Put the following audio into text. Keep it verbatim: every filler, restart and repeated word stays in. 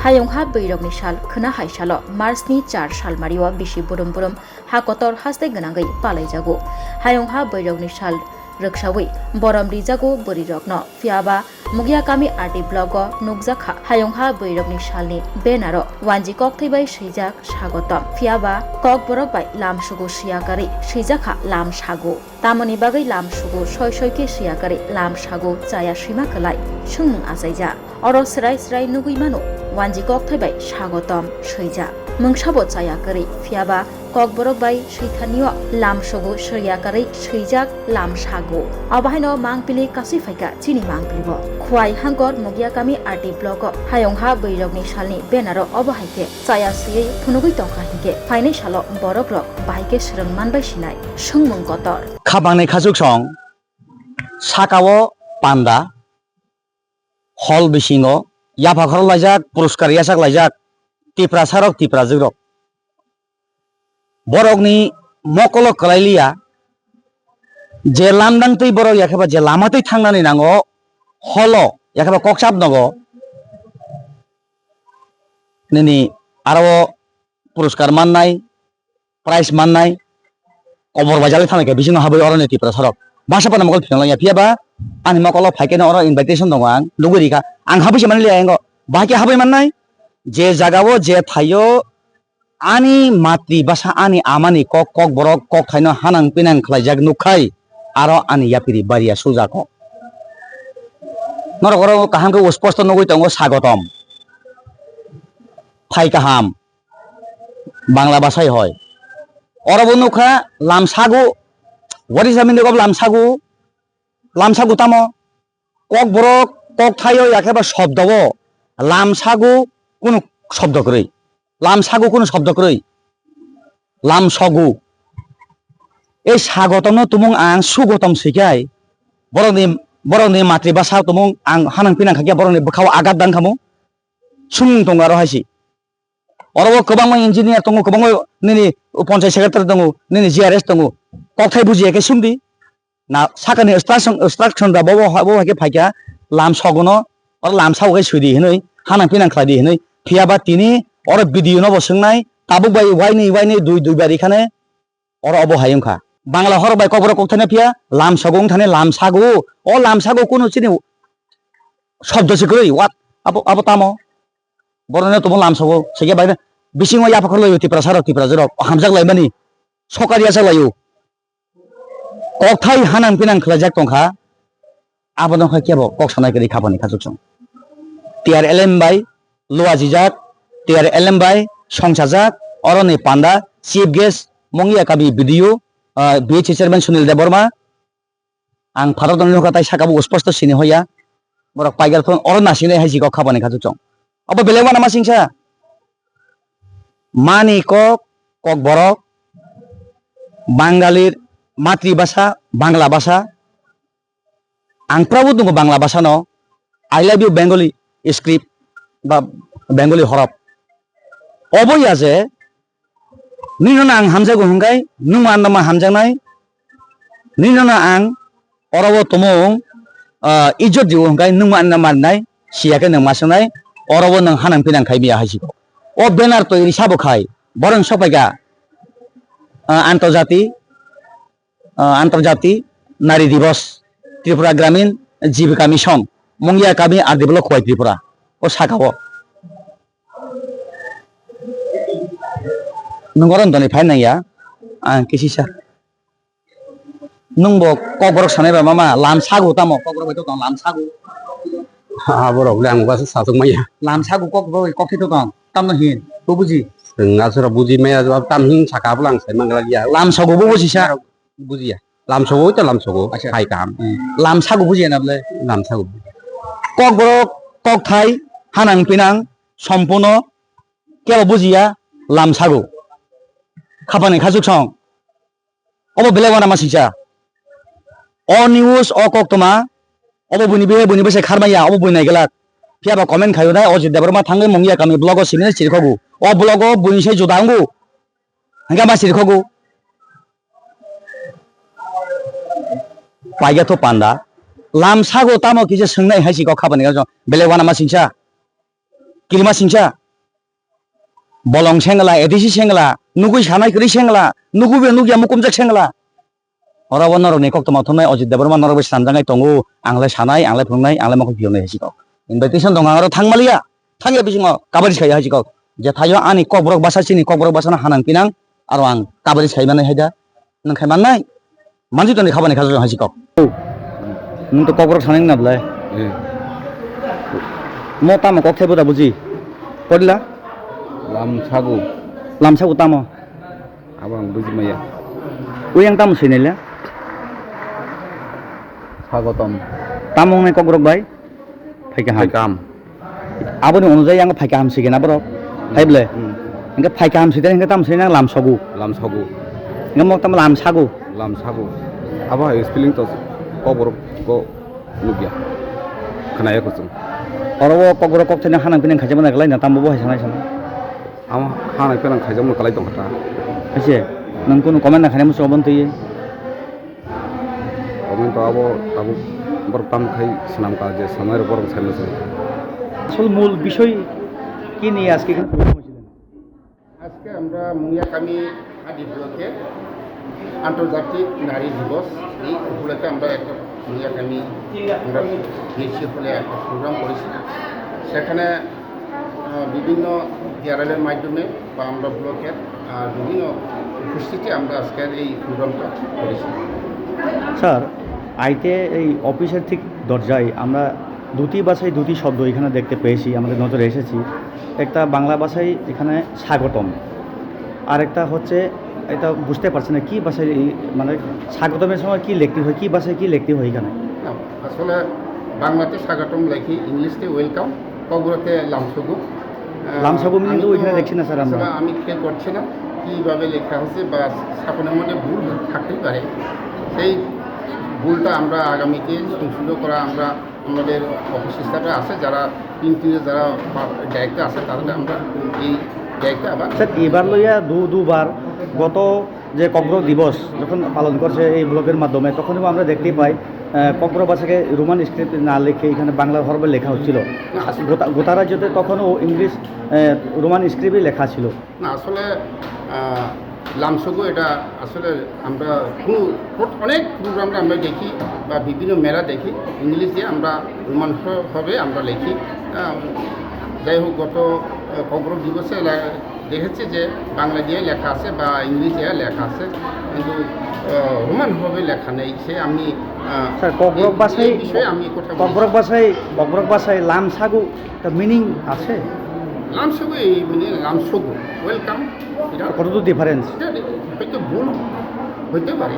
Hayungha bwrwirokni sal khwna hai salo March ni char salmario bisi burum burum ha kotor haste gwnangwi palaijago. Hayungha bwrwirokni sal rwksawi borom rijago bwrwirokno. Phiyaba Mugiakami R D block o nukjakha hayungha bwrwirokni salni banner o wanji kokthai bai swijak Swagotom. Phiyaba kokborok bai lamsugo swiyakarwi swijakha lamsago. Tamoni bagwi lamsugo soi soi khe swiyakarwi lamsago chaya swima kwlai swngmung achaijak. Oro swrai swrai nugwi mano, wanji kokthai bai Swagotom swijak. Mungsabo chaya kwrwi, phiyaba kokborok bai swithanio lamsugo swiyakarwi swijak lamsago. Abo haino mangpili kasui phaikha chini mangpilibo. Khwai Hangkor Mugiakami R D block o hayungha bwrwirokni salni banner o obo hai khe chaya swiwi phunugwi tongkha hinkhe phainai salo borokrok bahai khe swrwng manbai sinai swngmung kotor. Khapangni khachuksong sakao panda hol bisingo yapha khorok laijak, puruskar yachak laijak, Tiprasa rok, Tiprajwk rok. Borokni mokolo kwlai liya, je lamdang twi borok yakheba je lama twi thangnani nango, holo yakheba kokchap nogo nini aro puruskar mannai, prize mannai, kobor bai jalai thanglaikha bisingo habwi oroni Tiprasa rok. Basa phano mokol phiyang laiya, phiyaba ani mokolo phaikhe no oro invitation tongo, ang nugwi rikha, ang habwi se manliya, engo bahai khe habwi mannai, je jagao je thaio ani matri basa ani amani kok, kokborok kokthaino hanang pinang khlaijak nukkhai, aro ani yapiri bariya sujako. Norok oro kaham khe usposto nugwi tongo, Swagotom, phai kaham. Bangla bhasai hoi. Oro bo nukha lamsago. What is the meaning of lamsago? Lamsago tamo? Kokborok kokthaio yakheba shobdo o lamsago kunu shobdo kwrwi. Lamsago kunu shobdo kwrwi. Lamsogo. Ei Swagotomno tumung ang Sugotom swikhai. Borokni, borokni matri basa tumung ang hanang pinang khaikhe borokni bwkhao agat dang khamu. Sumung tongo aro haisi. Oro o kwbangma engineer tongo, kwbangma nini panchayat secretary tongo, nini G R S tongo. Kokthai bujiya khe sumdi. Na sakani instruction, instruction da bobo, bobo hai khe phaikha lamsogono, oro lamsago khe swidi hinwi, hanang pinang khlaidi hinwi. Phiyaba tini oro B D O no bo swngnai, tabuk bai waini, waini dui, dui bari khane oro obo hai wngkha. Bangla horok bai kokborok kokthaino phiya lamsogo wngthani lamsago. O lamsago kunu chini shobdo se kwrwi, what? Abo, abo tamo? Borokno tongmo lamsogo, sege bai bisingo yapha khorlai Tiprasa rok, Tiprajwk rok, hamjak laimani, sokari yachak laio. Kokthai hanang pinang khlaijak tongkha, abono khe kebo kok sanai kwrwi khapani khachuksong. T R L M bai luajijak, T R L M bai songchajak, oroni panda chief guest Mongia Kabi B D O, ah, B H A chairman Sunil Debbarma, Ang phatok tongwi nukha, tai saka bo usposto sini hoya. Borok paigal phone oro nasinai hai si kok khapani khachuksong. Abo belai uanama singsa. Mani kok, kok borok, Bangalir matri basa, Bangla basa. Ang proud tongo Bangla basa no. I love you Bengali script ba Bengali horop. Obo ya je, nini no ang hamjago hwnkhe, nwng ano ma hamjaknai. Nini no ang oro o tumung, ah, ijot digo hwnkhe, nwng ano ma rinai, siya khe nwng ma swngnai, oro o nwng hanang pinang khai miya hai siko. O banner to iri sabo khai, borok sopaika, ah, antorjati, ah, Antarjati Nari Divas, Tripura Gramin Jibika Mission, Mungia Kami R D Block Khowai Tripura, o saka o. Nwng oro toni phai nang ya, ang kisisa. Nwng bo kokborok sanai ba mama, lam sago tamo, kokborok bai to tong lam sago. Ha, borok le ang basa satung maya. Lam sago kokborok bai kokthai to tong, tamno hin, to buji. Nwng asura buji maya, tam hin saka bwlang sai mangla ya. Lam sago bo buji sa. Bujiya. Lamsogo, oi to lamsogo. Acha. Hai kaham. Hmm. Lamsago bujiya na bole? Lamsago. Kokborok, kokthai, hanang pinang, sompuno, kebo bujiya, lamsago. Khapani khachuksong. Obo belai uanama singsa. O news, o koktwma, obo buini bihe, buini bwsai kharmaya, obo bui naiglak. Phiyaba comment khayo nai, o Jit Debbarma thangwi Mungia Kami vlog o simi sirkhogo. O vlog o buini sai juda wngo. Hingke ma sirkhogo. Paigya tho panda. Lamsago tamo kisa swngnai hai si kok khapani kha belai uanama singsa. Kilma singsa. Bolong sengla, A D C sengla, nugui sanai kwrwi sengla, nugui be nugya mukumjak sengla. Oro bo norokni koktwma thumnai Ajit Debbarma norok bai swnamjaknai tongo, ang le sanai, ang le phunuknai, ang le mokol phiyoknai hai si kok. Invitation dong ang oro thang maliya, thangya bisingo kabari sai hai si kok. Je thaio ani kokborok basa chini kokborok basano hanang pinang, aro ang kabari sai manai hai da. Nwng khai mannai? Manjui tongni khabani khajak hai si kok. Nwng to kokborok sanai wngna belai. Eh. Mo tamo kok thaibo da buji? Porila? Lamsago. Lamsago tamo? Abo ang buji maya. Uyang tamo sinai le? Sagotom. Tamo wngnai kokborok bai? Phai kaham. Phai kaham. Aboni onujai ang phai kaham sigena borok. Hai ble? Hmm. Hingke phai kaham site hingke tamo sinai nang lamsogo. Lamsogo. Hingke mo tamo lamsago. Lamsago. Abo hai spelling to kokborok ko nugya. Khnaya kuchung. Oro o kokborok kok thaino hanang pinang khaijak mano kwlai na tamo bo hai sanai sanai. Amo hanai penang khaijakmano kwlai tongkha ta. Haise, nwng kunu comment na khainai muchungo bono twiwi? Comment to abo tabuk borok tamo khai swnam ka je swnamnai rok borok sai muchung. আসল মূল বিষয় কি নিয়ে আজকে এখানে প্রোগ্রাম হয়েছিলেন? আজকে আমরা মুনিয়াকামি হাডি ব্লকে আন্তর্জাতিক নারী দিবস, এই উপলক্ষে আমরা একটা মুনিয়াকামি আমরা বিএসসি হলে একটা প্রোগ্রাম করেছি। সেখানে আহ, বিভিন্ন বিআরএল এর মাধ্যমে বা আমরা ব্লকের আহ, বিভিন্ন উপস্থিতি আমরা আজকের এই প্রোগ্রামটা করেছি। স্যার, আইতে এই অফিসের ঠিক দরজায় আমরা দুটি ভাষায় দুটি শব্দ এখানে দেখতে পেয়েছি, আমাদের নজরে এসেছি। একটা বাংলা ভাষায় এখানে স্বাগতম, আর একটা হচ্ছে, এটা বুঝতে পারছি না কি ভাষায় এই, মানে, স্বাগতমের সময় কি লিখতে হয়, কি ভাষায় কি লিখতে হয় এখানে? না, আসলে বাংলাতে স্বাগতম লেখি, ইংলিশে ওয়েলকাম, ককবরকে লামসগু। আহ, লামসগু meaning আমি তো তো ওইখানে দেখছি না, স্যার, আমরা। আসলে আমি খেয়াল করছি না কিভাবে লেখা হচ্ছে বা ছাপানোর মধ্যে ভুল থাকতেই পারে। সেই ভুলটা আমরা আগামীতে সংশোধন করা, আমরা আমাদের অফিস স্টাফে আছে, যারা প্রিন্টিংয়ে যারা বা দায়িত্বে আছে, তাদেরকে আমরা এই দায়িত্বে আবার স্যার, এবার লইয়া দু-, দুবার গত যে ককবরক দিবস যখন পালন করছে এই ব্লগের মাধ্যমে, তখনও আমরা দেখতেই পাই, আহ, ককবরক ভাষাকে রোমান স্ক্রিপ্ট না লিখে এখানে বাংলার হরফে লেখা হচ্ছিল। না, আসলে গোটা, গোটা রাজ্যতে তখনও ইংলিশ, আহ, রোমান স্ক্রিপ্টই লেখা ছিল। না, আসলে, আহ, লামসগো এটা আসলে আমরা কোনো প্রো-, অনেক প্রোগ্রামে আমরা দেখি বা বিভিন্ন মেলা দেখি, ইংলিশ দিয়ে আমরা রোমান হ-, হবে আমরা লিখি। আহ, যাই হোক, গত, আহ, ককবরক দিবসে লে-, দেখেছি যে বাংলা দিয়ে লেখা আছে বা ইংলিশ দিয়ে লেখা আছে, কিন্তু, আহ, রোমান ভাবে লেখা নেই। সে আমি, আহ, স্যার, ককবরক এই, ভাষায়, এই বিষয়ে আমি কথা বলছি। ককবরক ভাষায়, ককবরক ভাষায় লামসাগু একটা মিনিং আছে? লামসাগু এই মানে লামসগু, ওয়েলকাম, এটা কতদূর ডিফারেন্স? এটা হয়তো ভুল হইতে পারে।